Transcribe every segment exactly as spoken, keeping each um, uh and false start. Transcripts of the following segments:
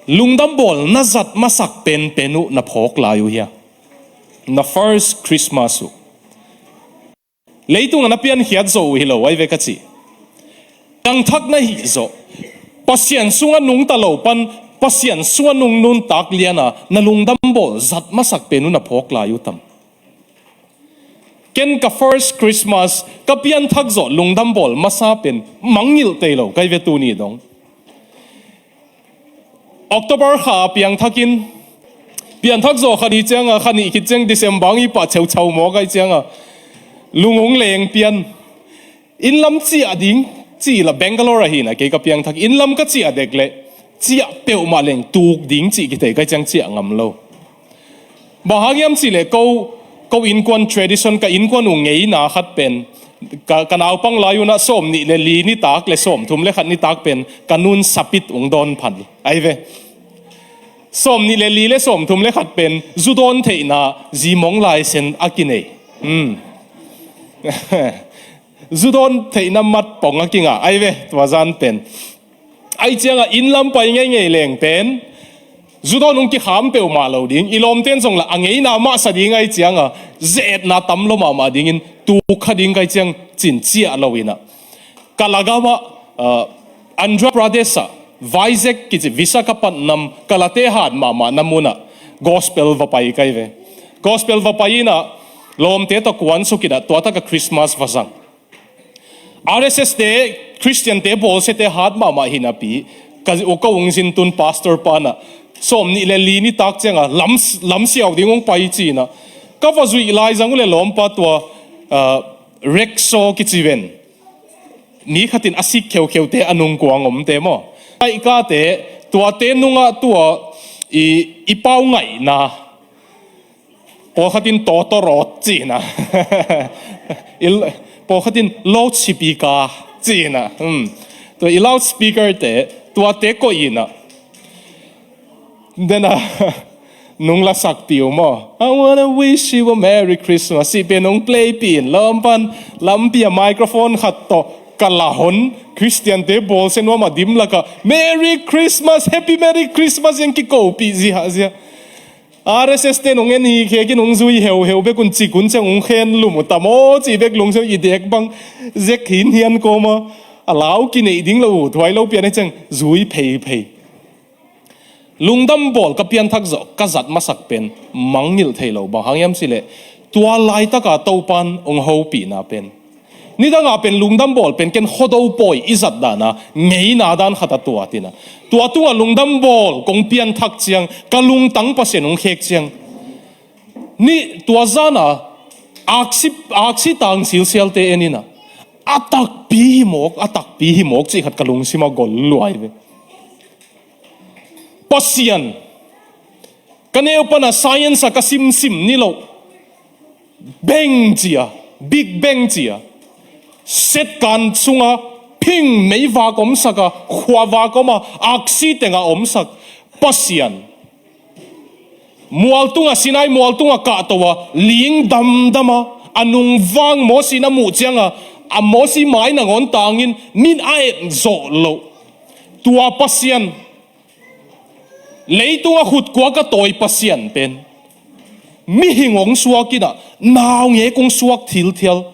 Lungdam bawl na zat masak penpen uh na phawk lai uh hia? Na first Christmas uh. Leitungah na piankhiat zo uh hi lo, ai ve ka ci. Piangthak na hih zawh, Pasian sungah nungta lo pan Pasian sungah nungnun tak liana na lungdam bawl zat masak pen uh na phawk lai uh tam? Ken ka first Christmas ka pianthak zawh lungdam bawl masa pen mangngilh tei lo kai ve tuni dong. October kha a piangthakin, pianthak zawh kha ni cianga, kha nih khit ciang December ang i pah cheuchau maw kai cianga, lung hong leng pian. Inn lam ciah ding cih la Bangalore ahina kei ka piangthak inn lam ka ciah dek leh ciah peuhmah leng tuk ding cih kithei kai ciang ciah ngam lo. Bang hang hiam cihleh ko, ko innkuan tradition, ka innkuan uh ngeina khat pen ka, ka naupang lai unah sawm nih le li nitak le sawm thum le khat nitak pen ka nun sapit ung dawn phan ai ve. Sawm nih le li le sawm thum le khat pen zu dawn theihna zimong laisen a kinei. Zu dawn theihna mat pong a kingah ai ve tua zan pen. Ai cianga inn lam pai ngeingei leng pen zu dawn hong kikham peuhmah lo ding, i lawmten zong lah a ngeina mahsa ding ai cianga ze-etna tam lo mahmah dingin tuk kha ding kai ciang cin ciah lo inah. Kalagam ah, uh, Andhra Pradesh ah Vizag kici Visakhapatnam Kalate hat mahmah na munah gospel va pai kai ve. Gospel va pai inah lawmte tawh kuan suk inah tuataka Christmas va zang. R S S te, Christian te bawlsiate hat mahmah hinapi ka, ka ung zintun pastor panah sawm nih le li nitak cianga lam, lam siau ding hong pai cinah ka va zuih lai zang uh le lawmpa tua, uh, rickshaw kici ven. Mi khatin a sik kheukheute a nungkuang omte maw, kaikate, tuate nungah tua i, i pau ngaihna, pawlkhatin totorot cihna, pawlkhatin loudspeaker cihna, hmm, tua i loudspeaker te tuate koih inah dena nung lasakpi uh maw, I wanna wish you a Merry Christmas cih pen hong play pih in lawmpan lampi a microphone khat tawh ka lahon Christian te bawlsia nuam a dim lakah Merry Christmas, Happy Merry Christmas iang kikopih zihahzia. R S S ten hong en hi khekin hong zui heuheu bek un cik un ciang hong khen lum uh tam aw cih bek lungsiang i dek bang zek hin hian kawma a lau kineih ding lo uh thuai lo pian hi ciang zui pheiphei. Lungdam bawl ka pianthak zawh ka zat masak pen mangngilh thei lo, bang hang hiam sileh tua laitaka Topan hong hopihna pen. Nidanga pen lungdam bawl pen ken khuado pawi i zat dana ngeina dan khata tua tina. Tua tunga lungdam bawl kong pianthak ciang ka lungtang Pasian hong khek ciang. Ni tua zana aksi, aksi tang silsialte enina a takpi hi mawk, a takpi hi mawk cih khat ka lungsima gol luai ve. Pasian, ka neu pana science a ka simsim ni loh, beng cia, big beng cia, setkan sunga phing meivak omsaka khuavak oma aksi tenga omsak Pasian. Mualtunga Sinai mualtunga kahtoa ling damdama a nungvang Mosi na muh cianga a Mosi mai nangawn tangin min a et zawh loh tua Pasian. Leitunga khutkuaka tawi Pasian pen mihing hong suak inah naungek hong suak thilthial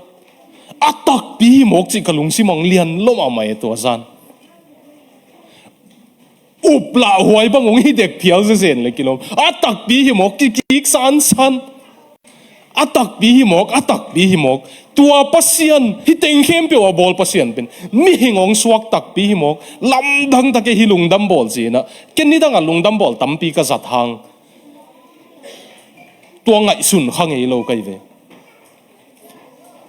a takpi hi mawk cih ka lungsim hong lian lomah mai tua zan. Uplah huai bang hong hi dek phial zezen le kilawm a takpi hi mawk kikik sansan. A takpi hi mawk, a takpi hi mawk. Tua Pasian hi teng khempeuh a bawl Pasian pen mihing hong suak takpi hi mawk. Lamdang take hi lungdam bawl cinah ken nidangah lungdam bawl tampi ka zat hang tua ngaihsun kha ngei lo kai ve.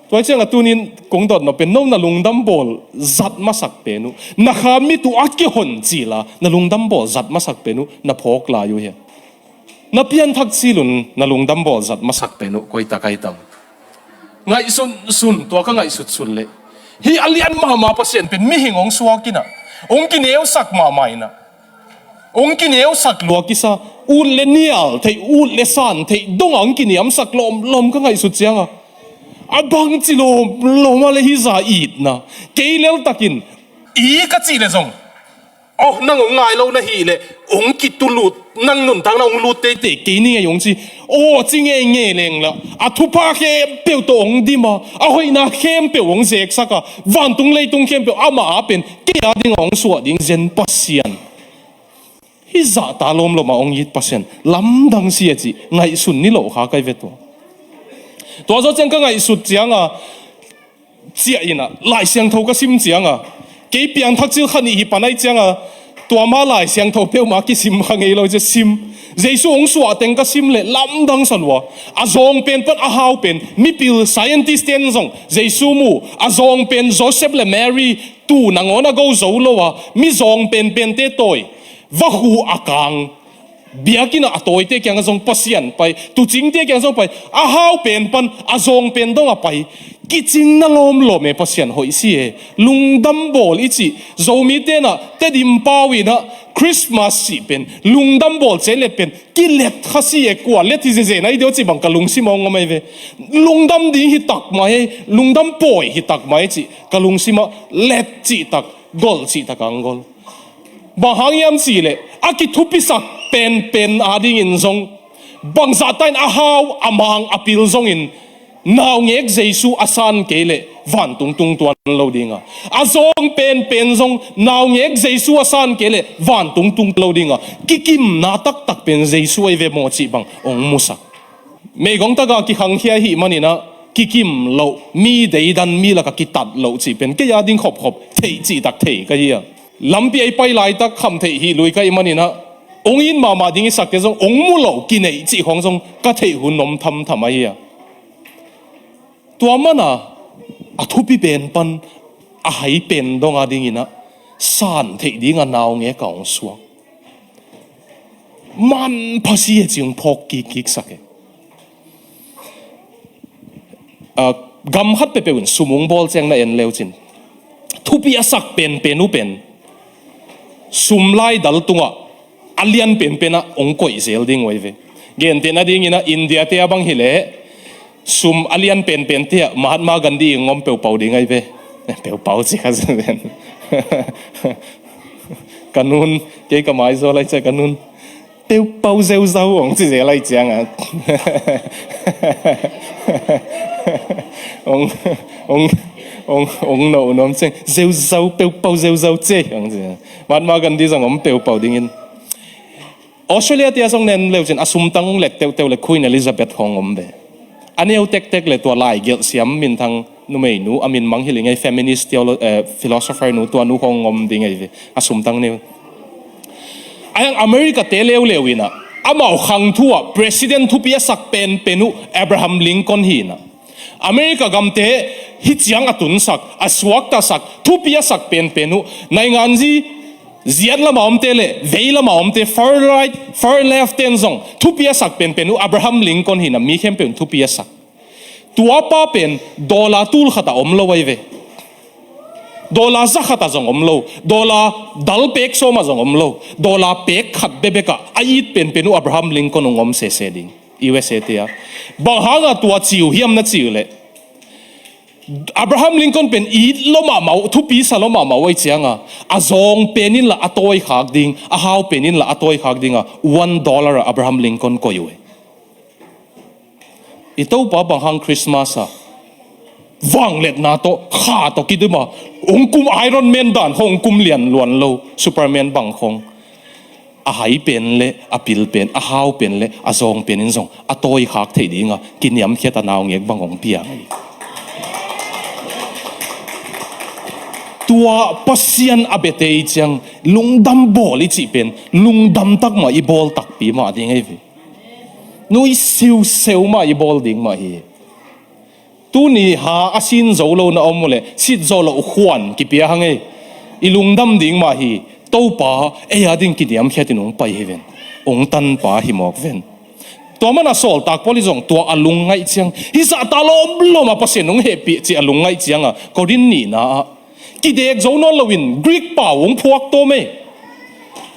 Tua ciangah tunin kong dotna pen no na lungdam bawl zat masak pen uh na kha mit uh a kihon cila na lungdam bawl zat masak pen uh na phawk lai uh hia? Na pianthak cilun na lungdam bawl zat masak pen uh koita kaitam? Ngaihsunsun tua ka ngaihsutsun leh hi a lian mahmah Pasian pen mihing hong suak inah hong kineusak mahmah inah hong kineusak lua kisa, ut le nial theih, ut le san theih donga hong kiniamsak lawmlawm ka ngaihsut cianga a bangci lawmlawma le hi za itna kei leltakin i ka cih le zong Aw, nang hong ngai lo na hih leh hong kitulut, nang nuntakna hong lut teitei kei ning ei, hong ci. Aw, ci ngeingei leng lah a thupha khempeuh tawh hong dim a, a hoihna khempeuh hong zeksak a, vantung leitung khempeuh amah a pen kei a dingah hong suah ding zen Pasian. Hih zahta lawmlawm a hong it Pasian lamdang si a cih ngaihsun ni lo kha kai ve tua. Tua zawh ciang ka ngaihsut cianga, ciah inah Lai Siangtho ka sim cianga, kei piangthak cil kha nih hi pan ai cianga, tua ma Lai Siangtho peuhmah kisim kha ngei lo cia sim. Jesu hong suah teng ka sim leh lamdang sa lua. A zawng pen pan a hau pen, mipil scientist ten zong Jesu mu, a zawng pen Joseph le Mary tu nangawn a go zo lo a, mi zawng penpente tawi, vakhu a kang, biakinn ah a tawite kiangah zong Pasian pai, tuucingte kiangah zong pai, a hau pen pan a zawng pen dong a pai. Kicingna lawmlawm e, Pasian hoih si e. Lungdam bawl i cih, Zomi tenah Tedim pau inah Christmas cih pen lungdam bawl cih let pen kilet kha si e, kua let hi zeze nai deuh cih bang ka lungsim a hong om ai ve. Lungdam ding hi tak mai, lungdam pawi hi tak mai cih ka lungsim ah let cih tak, golh cih tak a hong golh. Bang hang hiam cih leh a kithupisak penpen a dingin zong, bangzahta in a hau a mang a pil zongin, naungek Jesu a san kei leh vantung tung tuan lo dinga, a zawng penpen zong naungek Jesu a san kei leh vantung tung lo dinga, kikimna taktak pen Jesu ei ve maw cih bang hong musak. Meigong taka kikhangkhia ahih maninah kikim loh, mi deidan, mi laka kitat loh cih pen kei a ding khopkhop theih cihtak thei ka hi a. Lampi ei pai laitak kham theih hih lui ka hih maninah hong it mahmah ding i sakte zong hong mu loh kineih cih khawng zong ka theih hun om thamtham ahi a. Tua mana a thupi pen pan a hai pen donga dinginah san theih dinga naungek a hong suak. Manpha si e cih hong phawk kikkiksak e. Ah, gam khat peuhpeuh in sum hong bawl ciang na en leucin, thupi a sak penpen uh pen sum laidal tungah a lian penpenah hong koih zel ding uh ahi ve. Gentehna dinginah India te a bang hileh sum a lian penpente ah Mahatma Gandhi hong om peupau ding ahi ve. Peupau ci kha zen. Ka nun, kei ka maizaw lai cia ka nun, peupau zeuzau hong ci zel lai cianga hong, hong, hong, hong no nuam ciang, zeuzau, peupau zeuzau ci hong ci. Mahatma Gandhi zong om peupau dingin. Australia tia zong nen leucin a sumtang hong let teuhteuh le Queen Elizabeth khawng om ve. A neu tektek le tua lai gelh siam minthang numeinu a min mang hilh ing ei, feminist theolo-, eh, philosopher nu, tua nu khawng om ding ei ve. A sumtang neu. A hiang America te leuleu inah amau khang thu ah president thupi a sak penpen uh Abraham Lincoln hi inah. America gamte hih ciang a tunsak, a suaktasak, thupi a sak penpen uh nainganzi ziat lama omte le vei lama omte, far right, far left ten zong thupi a sak penpen uh Abraham Lincoln hi inah mi khempeuh in thupi a sak. Tua pa pen dollar tul khat a om lo ahi ve. Dollar za khat a zong om lo. Dollar dal pek sawm a zong om lo. Dollar pek khat bebek ah a it penpen uh Abraham Lincoln hong om sese ding. U S A te a. Bang hanga tua ci uh hiam na ci uh leh, Abraham Lincoln pen it lo mahmah uh, thupi sa lo mahmah uh ahi cianga, a zawng pen in lah a tawikhak ding, a hau pen in lah a tawikhak dinga one dollar a Abraham Lincoln koih uh hi. I Topa bang hang Christmas a, vangliatna tawh, kha tawh kidim a, hong kum, Iron Man dan khawng hong kum lian luan lo, Superman bang khawng. A hai pen le a pil pen, a hau pen le a zawng pen in zong a tawikhak theih dinga kiniamkhiat a naungek bang hong pia hi. Tua Pasian a biate i ciang lungdam bawl i cih pen lungdam tak mah i bawl takpi mah ding ahi ve. Nui siuseu mah i bawl ding mah hi. Tuni ha a sin zo lo na om uh leh sit zawh loh khuan kipia hang ei. I lungdam ding mah hi. Topa ei a ding kiniamkhiatin hong pai hi ven. Hong tanpa hi mawk ven. Tua mana sawltak Paul i zong tua a lungngaih ciang, hih zahta lawmlawm a Pasian hong hehpih cih a lungngaih cianga Korin nihna ah kidek zo nawn loin Greek pau hong phuak tawm ei.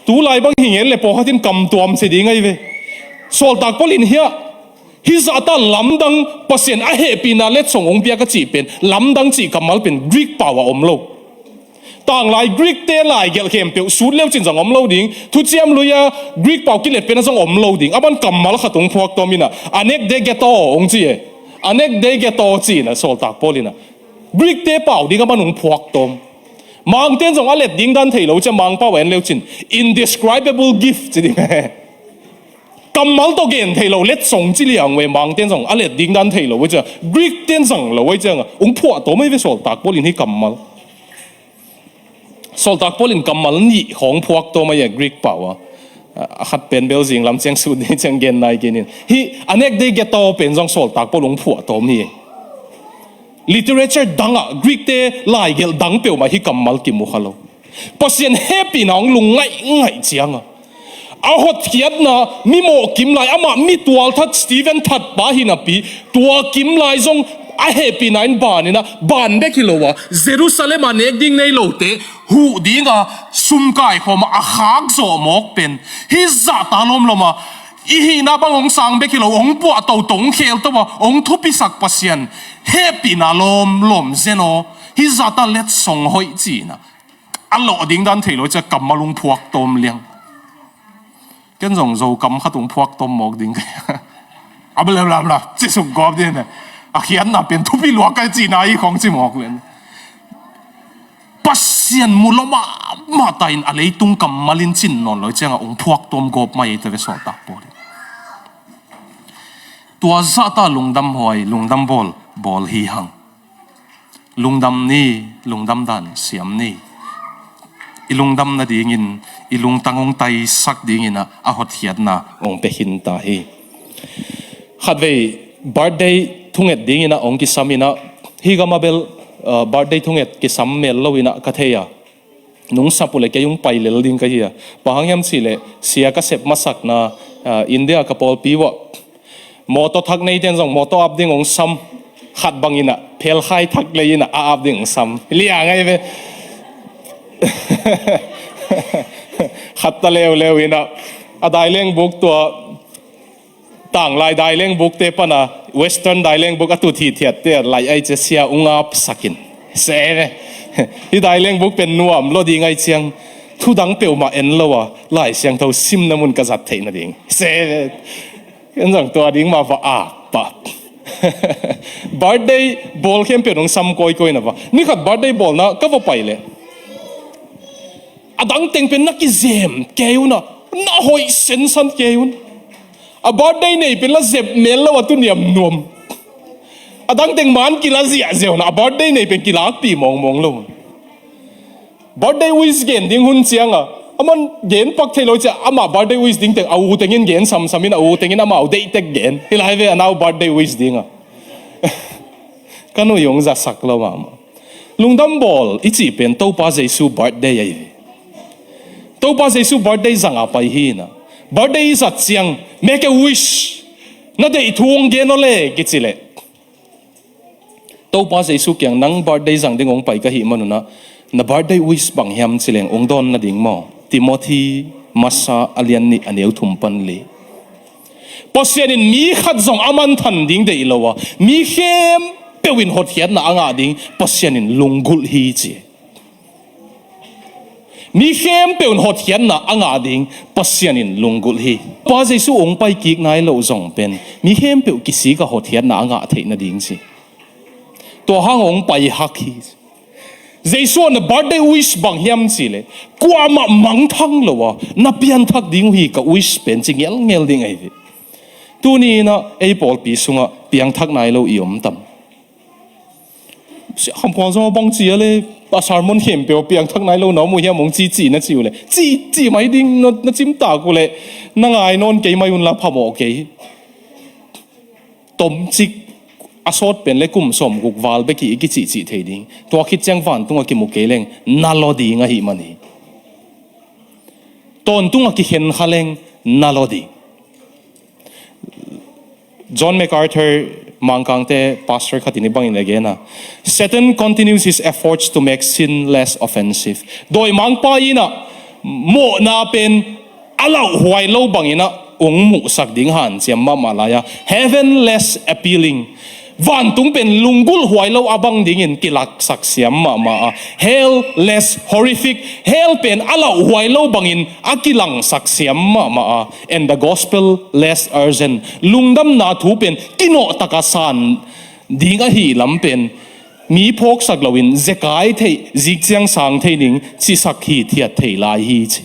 Tulai bang hi ngen le pawlkhatin kamtuam sia ding ahi ve. Sawltak Paul in hiah hih zahta lamdang, Pasian a hehpihna letsong hong piak a cih pen lamdang cih kammal pen Greek pau a om lo. Tanglai Greek te laigelh khempeuh sut leu cin zong om lo ding. Thuciam Lui-a Greek pau kilet pen a zong om lo ding. A man kammal khat hong phuak tawm inah, anekdegeto hong ci e. Anekdegeto ci inah Sawltak Paul inah Greek te pau ding a man hong phuak tawm. Mangten zong a let ding dan thei lo cia, Mangpau en leu cin indescribable gift ci ding. Kammal tawh gen thei lo letsong ci liang ve, Mangten zong a let ding dan thei lo ve cia, Greek ten zang lo ve cianga hong phuah tawm ahi ve Sawltak Paul in hi kammal. Sawltak Paul in kammal nih hong phuak tawm ahi a Greek pau a. A khat pen bel zing lam ciang sut ding ciang gen nai kei nin. Hi anekdegeto pen zong Sawltak Paul hong phuah tawm hi. Literature dangah Greek te laigelh dang peuhmah hi kammal kimu kha lo. Pasian hehpihna hong lungngaih ngaih cianga a hotkhiatna, mi mawh kim lai, amah mi tualthat Stephen thatpa hi napi, tua kim lai zong a hehpihna in ban inah, ban bek hi lo a, Jerusalem ah nek ding nei lote huh dinga sum kaikhawm a khak zawh mawk pen, hi zahta lawmlawm a, i hihna bang hong sang bek hi lo, hong puahto to, hong khelto a, hong thupisak Pasian hehpihna lawmlawm zen aw, hi zahta letsong hoih ci inah a lawh ding dan thei lo cia kammal hong phuak tawm liang. Ken zong Zokam khat hong phuak tawm mawk ding ka hi. A bla bla bla ci suk gawp ding a, a khiatna pen thupi luak ka cihna hi khong ci mawk len. Pasian mu lo mahmah ta in a leitung kammal in cin nawn lo cianga hong phuak tawm gawp mai ei ta ve Sawltak Paul in. Tua zahta lungdam huai, lungdam bawl, bawl hi hang. Lungdam ni, lungdam dan siam ni. I lungdam nadingin, i lungtang hong taisak dingin a, a hotkhiatna hong pia khin ta hi. Khatvei birthday thunget dingin a hong kisam inah, hi gam a bel, uh, birthday thunget kisam mel lo inah ka thei a. Nung sap uh le kei hong pai lel ding ka hi a. Bang hang hiam cihleh, sia ka sep masakna, ah, India ka pawlpi uah mawtaw thak neite'n zong mawtaw ap ding hong sam. Khat bang inah phelkhai thak lei inah a ap ding hong sam. Liang ahi ve. Khat ta leuleu inah a dailengbuk tua Tanglai dailengbukte pana Western dailengbuk a tut hithiatte a laih ai cia sia ung apsakin. Se ve. Hi dailengbuk pen nuam lo ding ai ciang, thudang peuhmah en lo a Lai Siangtho simna mun ka zat theih nading. Se ve. Ken zang tua ding mah va ak pah. Birthday bawl khempeuh nong sam kawikawi na va. Ni khat birthday bawlna ka va pai leh, a dang teng pen na kizem kei un a, na hoih sensan kei un. A birthday nei pen la zep mel lo a tu niam nuam. A dang teng man kila ziahziah un a, a birthday nei pen kilakpih mawngmawng lo. Birthday wish gen ding hun cianga, a man gen pak thei lo cia, amah birthday wish ding teng a u tengin gen samsamin a u tengin amau deihtek gen. Hi lai ve a nau birthday wish dinga. Ka nui hong zasak lo mahmah. Lungdam bawl i cih pen Topa Jesu birthday ahi ve. Topa Jesu birthday zanga pai hi na. Birthday i zat ciang, make a wish. Na deih thu hong gen aw le kici leh, Topa Jesu kiang nang birthday zang ding hong pai ka hih manunah, na birthday wish bang hiam ci leng hong dawn nading maw? Timothy masa a lian nih a neu thum pan li. Pasian in mi khat zong a manthan ding deih lo a, mi khempeuh in hotkhiatna a ngah ding Pasian in lunggulh hi ci. Mi khempeuh in hotkhiatna a ngah ding Pasian in lunggulh hi. Pa Jesu hong pai kik nai loh zong pen mi khempeuh kisik a hotkhiatna a ngah theih nading ci. Tua hang hong pai hak hi. Jesu a na birthday wish bang hiam ci le, kuamah mangthang lo a na pianthak ding uh hi ka wish pen ci ngelngel ding ahi ve. Tuni inah ei pawlpi sungah piangthak nai lo i om tam? Sia Kham Khuang zong a bang ci a le, a sermon khempeuh piangthak nai lo na om uh hiam hong ci ci na ci uh le, ci ci mai ding na, na cimtak uh le, na ngai nawn kei mai un la phamawh kei. Tomcik a sawt pen le kum sawmguk val bek hi i kicihcih thei ding. Tua khit ciang vantung a kimu kei leng na law ding ahi man hi. Tawntung a kikhen kha leng na law ding. John MacArthur, Mangkangte pastor khat in hi bangin a gen a, Satan continues his efforts to make sin less offensive. Dawimangpa inah mawhna pen a lauhuai lo banginah hong muhsak ding hanciam mahmah lai-a, heaven less appealing, Vantung pen lunggulh huai lo a bang dingin kilaksak siam mahmah a, hell less horrific, hell pen a lauh huai lo bangin a kilangsak siam mahmah a, and the gospel less urgent, lungdamna thu pen kinawh taka san ding ahi lam pen mi phawksak loin zekai theih, zikciang sang thei ding cisak hithiat thei lai hi ci.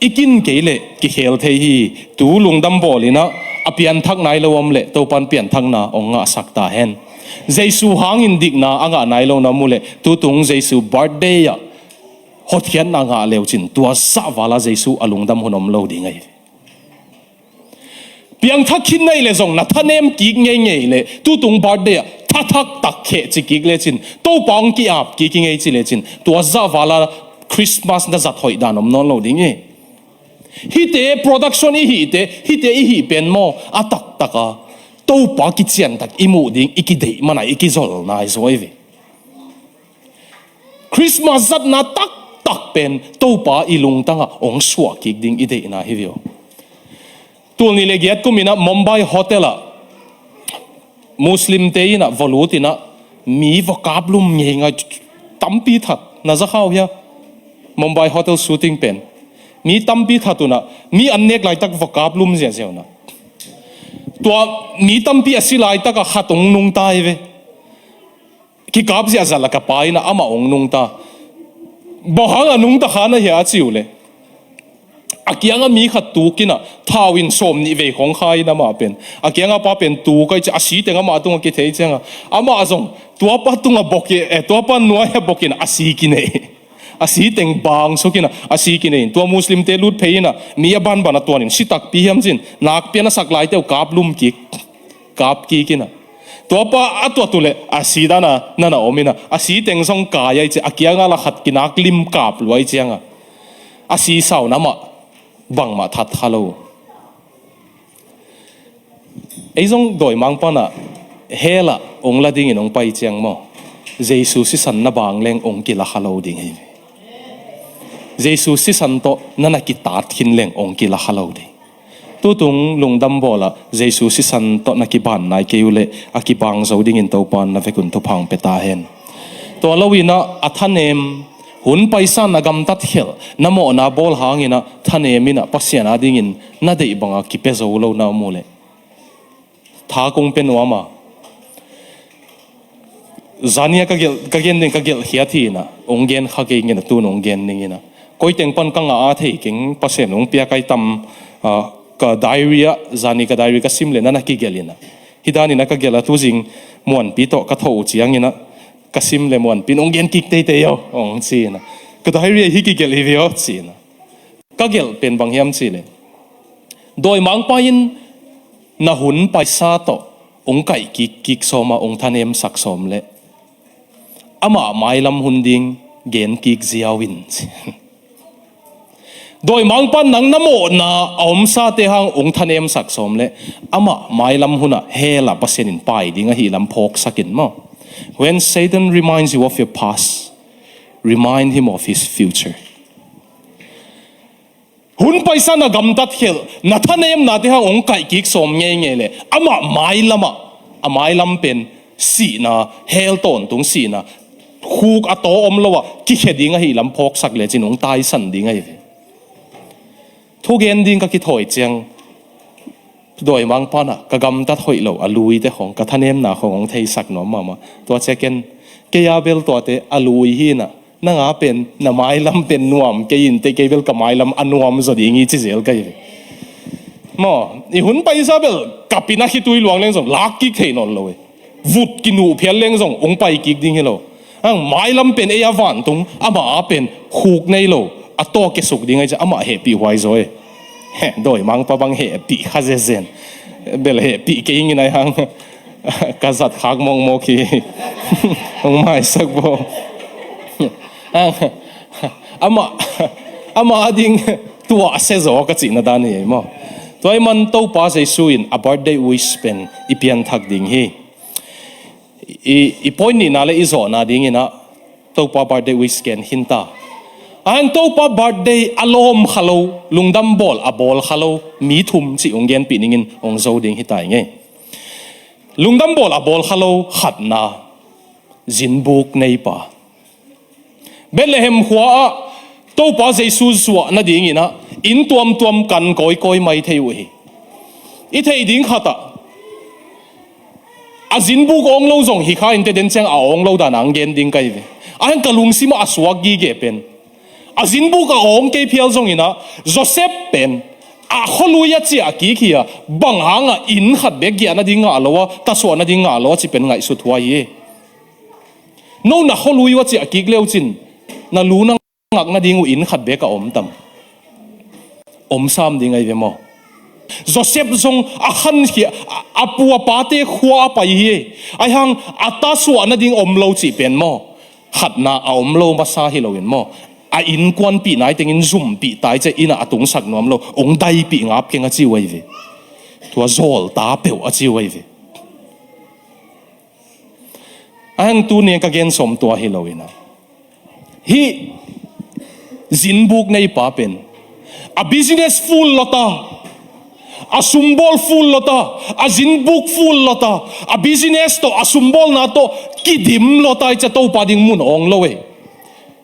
I kin kei leh kikhel thei hi. Tu lungdam bawl in ah a pianthak nai lo om leh Topan pianthakna hong ngahsak ta hen. Jesu hangin dikna a ngah nai lo na om uh leh tutung Jesu birthday ah hotkhiatna ngah leucin tua zah vala Jesu a lungdam hun om lo ding ahi. Piangthak khin na hih leh zong na thanem kik ngeingei leh tutung birthday ah thathak tak kheh ci kik lecin Topa hong ki-ap kik i ngei ci lecin tua zah vala Christmas na zat hoih dan om nawn lo ding hi. Hihte production i hihte, hihte i hih pen maw a taktaka Topa kiciantak i muh ding i kideih mana i kizol nai zaw i ve. Christmas zatna taktak pen Topa i lungtangah hong suah kik ding i deihna hi ve aw. Tul nih le giat kum inah Mumbai hotel ah Muslimte inah va lut inah mi va kaplum ngeingai tampi that. Na za kha uh hia? Mumbai hotel shooting pen mi tampi that unah mi an nek laitak va kaplum ziahziah unah tua mi tampi a si laitakah khat hong nungta hi ve. Kikap ziahziah laka pa inah amah hong nungta. Bawhang a nungta kha na hia a ci uh leh a kiangah mi khat tuk inah thau in sawm nih vei khong kha in amah pen a kiangah pa pen tuk a i ci a si teng amah tungah kithei ciangah amah zong tuapa tungah bok i eh, tuapa nuai a bok inah a si kinei. A si teng bang suk inah a si kinei in tua Muslimte lut phei inah mi a banban a tuan in si takpi hiam cin nak pian a sak laite uh kaplum kik. Kap kik inah tuapa a tuat uh leh a si dana nana om inah a si teng zong kai a i ci a kiangah la khat kinak lim kap lua i ciangah a si sau namah bangmah that kha lo. Ei zong dawimangpa inah hell ah hong la dingin hong pai ciang maw Jesu sisan na bang leng hong kila kha lo ding hi. Jesu sisan tawh na na kitat khin leng hong kila kha lo ding. Tutung lungdam bawlah Jesu sisan tawh na kibang nai kei uh leh a kibang zo dingin Topan na vekun thupha hong pia ta hen. Tua lo inah a thanem hun paisa na gamtat khelh na mawhna bawl hang inah thanem inah Pasian a dingin na deih banga kipia zo lo na om uh leh tha kong pia nuam a. Zani a ka gelh, ka gen ding ka gelh khiat hi inah hong gen kha kei ngen a tun hong gen ning inah koi teng pan ka ngah a thei keng Pasian hong pia kai tam. Ah, ka diary ah zani ka diary ka sim le na na kigelh inah hi dan inah ka gelh a tuzing Muanpi tawh ka thoh uh ciang inah ka sim le Muanpi in hong gen kik teitei aw hong ci inah ka diary ah hi kigelh hi ve aw ci inah ka gelh pen bang hiam ci le dawimangpa in na hun paisa tawh hong kaih kik kik sawm a hong thanemsak sawm leh amah mailam hun ding gen kik ziau in ci. Dawimangpa nang na mawhna a omsate hang hong thanemsak sawm leh amah mailam hunah hell ah Pasian in pai ding ahi lam phawksak in maw. When Satan reminds you of your past, remind him of his future. Hun paisa na gamtat khelh na thanemnate hang hong kaih kik sawm ngeingei leh amah mailamah a mailam pen sihna hell tawntung sihna khuk a taw om lo ah kikhia ding ahi lam phawksak lecin hong taisan ding ahi ve. Thugen ding ka kithawi ciang dawimangpa inah ka gamtat hoih lo a luite khong ka thanemna khong hong theisak nuam mahmah tua ciaken kei a bel tuate a lui hi inah nang a pen na mailam pen nuam kei in te kei bel ka mailam a nuam zaw ding hi ci zel ka hi ve. Maw i hun paisa bel kap inah khitui luang leng zong lak kik thei nawn lo e. Vut kinuh phial leng zong hong pai kik ding hi lo. Ang mailam pen ei a vantung amah a pen khuk nei lo a taw kesuk ding ahi ciah amah hehpih huai zaw e. Heh dawimangpa bang hehpih kha zezen. Bel hehpih kei ngin ai hang ka zat khak mawkmawk hi. Hong maisak bo. Amah amah a ding tuah a sia zaw ka cihna dan hi ei maw. Tua i man Topa Jesu in a birthday wish pen i pianthak ding hi. I, i point nihna le i zawhna dinginah Topa birthday wish gen khinta. Ang Topa birthday a lawm kha lo lungdam bawl a bawl kha lo mi thum cih hong genpih ningin hong zo ding hita i ngei. Lungdam bawl a bawl kha lo khatna, zinbuk neipa. Bethlehem khua ah Topa Jesu zuah nadingin ah inn tuamtuam kan kawikawi mai thei uh hi. I theih ding khat ah a zinbuk awng lo zong hi kha in teh, den ciang a awng lo dan a ang gen ding ka hi ve. A hang ka lungsim ah a suak gige pen a zinbuk a awng kei phial zongin ah Joseph pen a khualui a ciah kik hi a, bang hang a inn khat bek giah nading ngah lo a, tasuah nading ngah lo a ci pen ngaihsut huai hi. No na khualui uh a ciah kik leu cin na lu na ngak nading uh inn khat bek a om tam? Om sam ding ahi ve maw? Joseph zong a khankhia a, a pu a pate khua a pai hi. Ahi hang a tasuah nading om lo cih pen maw, khatna a om lo masa hi loin maw, a innkuanpih nai tengin zumpih tai ciah inn ah a tungsak nuam lo, ong daipih ngap keng a ci uh ahi ve. Tua zawlta peuh a ci uh ahi ve. Ahi hang tuni ka gen sawm tua hi loin ah, hih zinbuk neipa pen a business full lota, a sumbawl full lota, a zinbuk full lota, a business tawh a sumbawlna tawh kidim lota i ciah Topa ding mun awng lo e.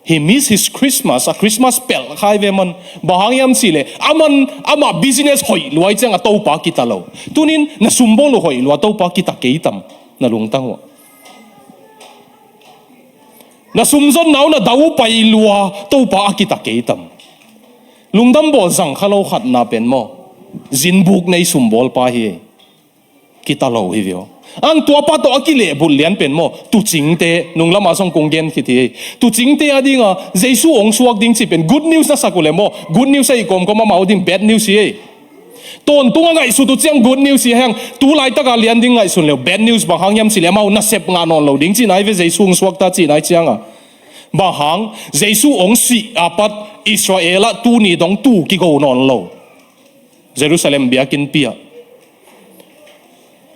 He miss his Christmas, a Christmas pelh kha hi ve man. Bang hang hiam cihleh aman amah business hoih lua i ciang a Topa kita lo. Tunin na sumbawl uh hoih lua, Topa kita kei tam? Na lungtang uh ah na sumzonna uh na dau pai lua, Topa a kita kei tam? Lungdam bawl zang kha lo khatna pen maw, zinbuk nei sumbawl pa hi. Kita lo hi ve aw. Ang tua pa tawh a kilehbulh lian pen maw, tucingte, nunglam ah zong kong gen khit hi. Tucingte a ding a Jesu ong suak ding cih pen good news na sak uh leh maw, good news ahi kawmkawm amau ding bad news hi. Tawntung a ngaihsut uh ciang good news hi hang, tu laitak a lian ding ngaihsun leh bad news. Bang hang hiam cihleh amau nasep ngah nawn lo ding cihna hi ve, Jesu ong suak ta cihna hi ciang a. Bang hang, Jesu ong sih a pat Israel ah tuni dong tuu kigo nawn lo. Jerusalem biakinnpi ah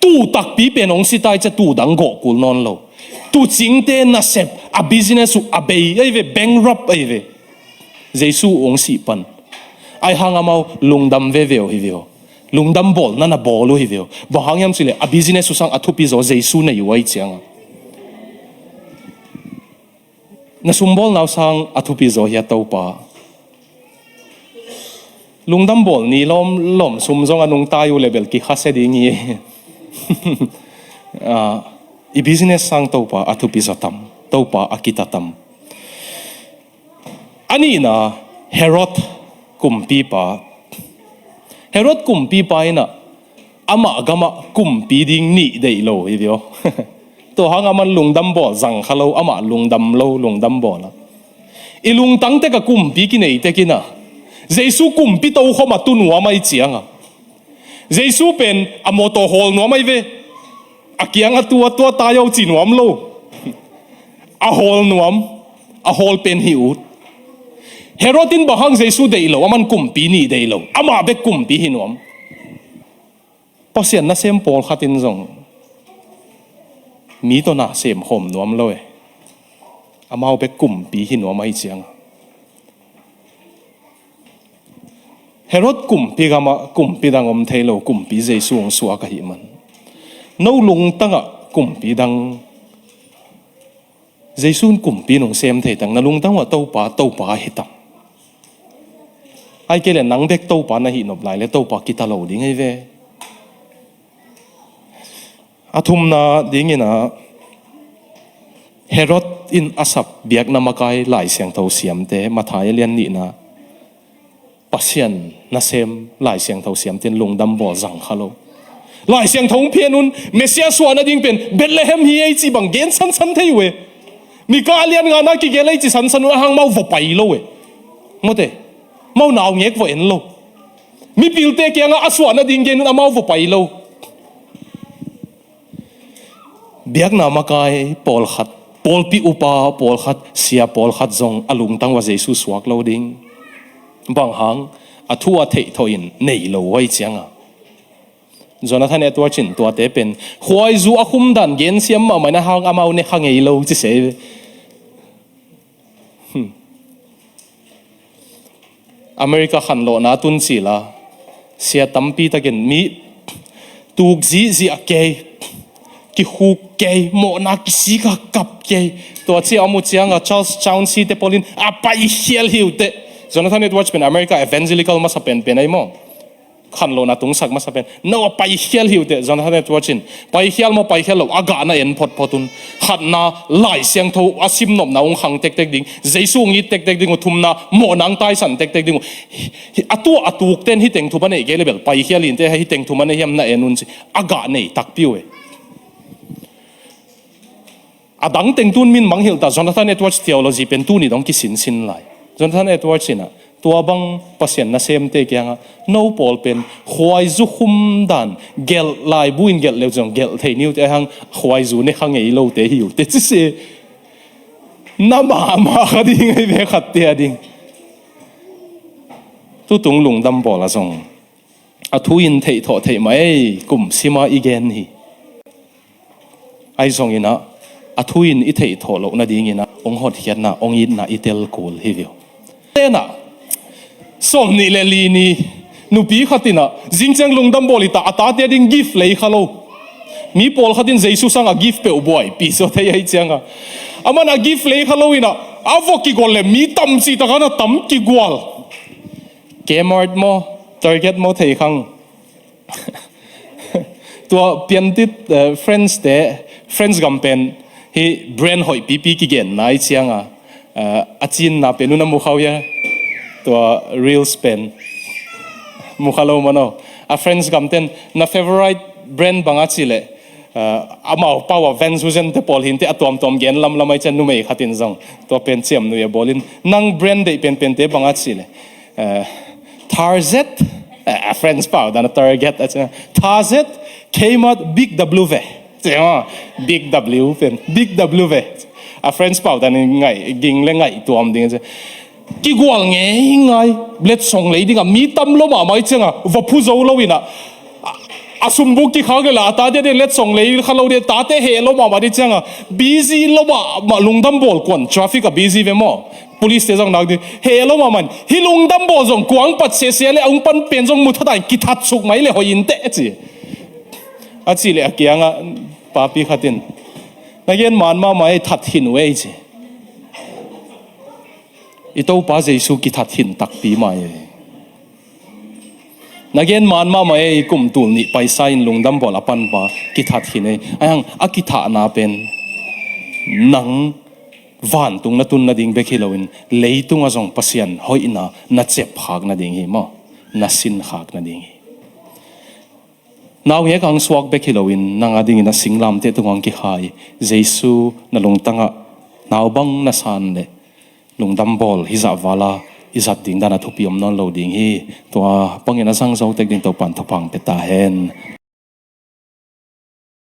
tuu takpi pen ong si ta i ciah tuu dang gawh kul nawn lo. Tucingte nasep, a business uh a bei ahi ve, bankrupt ahi ve. Jesu ong sih pan. Ahi hang amau lungdam veve uh hi ve aw. Lungdam bawl na na bawl uh hi ve aw. Bang hang hiam cihleh a business uh sang a thupi zaw Jesu nei uh ahi ciang a. Na sumbawlna uh sang a thupi zaw hi a Topa. Lungdam bawl ni lawmlawm, sum zong a nungta uh leh bel kikhasia ding hi. Ah, i business sang Topa a thupi zaw tam, Topa a kita tam? A nihna, Herod kumpipa. Herod kumpipa in ah amah gamah kumpi ding nih deih lo hi ve aw. Tua hang aman lungdam bawl zang kha lo, amah lungdam lo, lungdam bawl a. I lungtang tek a kumpi kinei tek in ah Jesu kumpi tokhom a tu nuam ahi ciang a, Jesu pen a mawtaw hawl nuam ahi ve. A kiang a tu a tua tai aw ci nuam lo. A hawl nuam, a hawl pen hi ut. Herod in bang hang Jesu deih lo, aman kumpi nih deih lo, amah bek kumpi hi nuam? Pasian nasem pawlkhat in zong mi tawh na sem khawm nuam lo e. Amau bek kumpi hi nuam ahi ciang a. Herod kumpi gamah kumpi dang om thei lo, kumpi Jesu hong suak ahih man. No lungtangah kumpi dang, Jesu in kumpi nong sem thei tang, na lungtang uh ah Topa, Topa hi tam? Ahih kei leh nang bek Topa na hih nop lai leh Topa kita lo ding ahi ve. A thumna dingin ah, Herod in a sap biakna makai Lai Siangtho siamte, Matthai a lian nihna, Pasian nasem Lai Siangtho siamte in lungdam bawl zang kha lo. Lai Siangtho hong phen un, Messiah suah nading pen Bethlehem hi ei cih bang gen sansan thei uh e. Mika a lian ngana kigen ei cih sansan un, a hang mau va pai lo e. Mawte, mau naungek va en lo. Mipilte kiangah a suah nading gen un amau va pai lo. Biakna makai pawlkhat, pawlpi upa pawlkhat, sia pawlkhat zong a lungtang uh ah Jesu suak lo ding. Bang hang, a thu a theih thawh in nei lo uh ahi ciang a. Jonathan Edwards in tuate pen khuaizu a khum dan gensiam mahmah in, a hang amau ne kha ngei lo ci se. Hmm. America khanlawhna tun cil a, sia tampi takin mi tuk zihzih a kei, kikhuk kei, mawhna kisik a kap kei. Tua ciang a om uh ciang a Charles Chauncey te pawl in a paikhial hi uh teh. Jonathan Edwards pen America evangelical masa penpen ahi maw. Khanlohna tungsak masa pen. No a paikhial hi uh teh, Jonathan Edwards in. Paikhial maw, paikhial lo, a gahna en photphot un. Khatna, Lai Siangtho a simnopna hong khang tektek ding. Jesu hong it tektek ding uh. Thumna, mawhna hong taisan tektek ding uh. Hi, hi, a tua a tukten hih teng thum a neih kei le bel, paikhial in teh, hih teng thum a nei hiam na en un ci. A gah nei takpi uh e. A dang teng tun min mangngilh ta, Jonathan Edwards theology pen tuni dong kisinsin lai. Jonathan Edwards in ah, tua bang Pasian nasemte kiangah, no pawl pen khuaizu khum dan, gelh laibu in gelh le uh zong gelh thei ni uh teh, ahi hang khuaizu ne kha ngei lote hi uh teh ci se. Na mahmah kha ding ahi ve, khatte a ding. Tutung lungdam bawl ah zong a thu in theih thawh theih mah ei, kum sim a i gen hi. Ahi zongin ah, a thu in i theih thawh loh nadingin ah, hong hotkhiatna, hong itna i tel kul hi ve uh. Tenah, sawmnih le li ni, nupi khat in ah, zing ciang lungdam bawl hi ta, a tate a ding gift lei kha lo. Mi pawlkhat in Jesu sang a gift peuh buaipi zaw thei ahih ciang a. Aman a gift lei kha lo in ah, a vok kigual le, mi tam cih tak a na tam kigual. Kmart maw, Target maw thei khang. Tua piantit, eh, French te, French gam pen hih brand hoih pipi kigenna ahih ciang a, eh, a cinna pen un a mu kha uh hia. Tua Reels pen mu kha lo maw no. A French gam ten na favorite brand bang a cih leh, eh, amau pau a Vans, Huzen te pawl hi in teh, a tuamtuam gen lamlam ahih ciang numei khat in zong tua pen ciamnuih a bawl in, nang brand deih penpente bang a cih leh, eh, Tarzet, eh, a French pau dan a Target a ci a. Tarzet, Kmart, Big W ve. Ci a, Big W pen, Big W ve. A French pau dan in ngaih, ging le ngaih tuam ding a ci. Kigual ngeingai, letsong lei ding a, mi tam lo mahmah ahih ciang a, va phu zo lo in ah, a, a sumbuk kikhak le la, a tate ding letsong lei kha lo ding, tate heh lo mahmah ding ciang a, busy lo mahmah, lungdam bawl kuan, traffic a busy ve maw. Police te zong nak ding. Heh lo mahmah in, hih lungdam bawl zong kuang pat sese le, a hong pan pen zong mu that a, kithat suk mai le hoih in teh ci. A cih leh a kiangah, papi khat in, na gen man mahmah ei, that hin uh ei ci. I Topa Jesu kithat hin takpi mai ei. Na gen man mahmah ei, kum tul nih paisa in lungdam bawl a panpa kithat hin ei. Ahi hang a kithahna pen nang vantung na tun nading bek hi loin, leitungah zong Pasian hoihna na cep khak nading hi maw, na sin khak nading hi. Naungek a hong suak bek hi loin, nang a dingin a singlamteh tungah hong kikhai Jesu na lungtangah naubang na san leh lungdam bawl hizah vala i zat ding dan a thupi om nawn lo ding hi. Tua bangin a zang zo tek ding Topan thupha pia ta hen.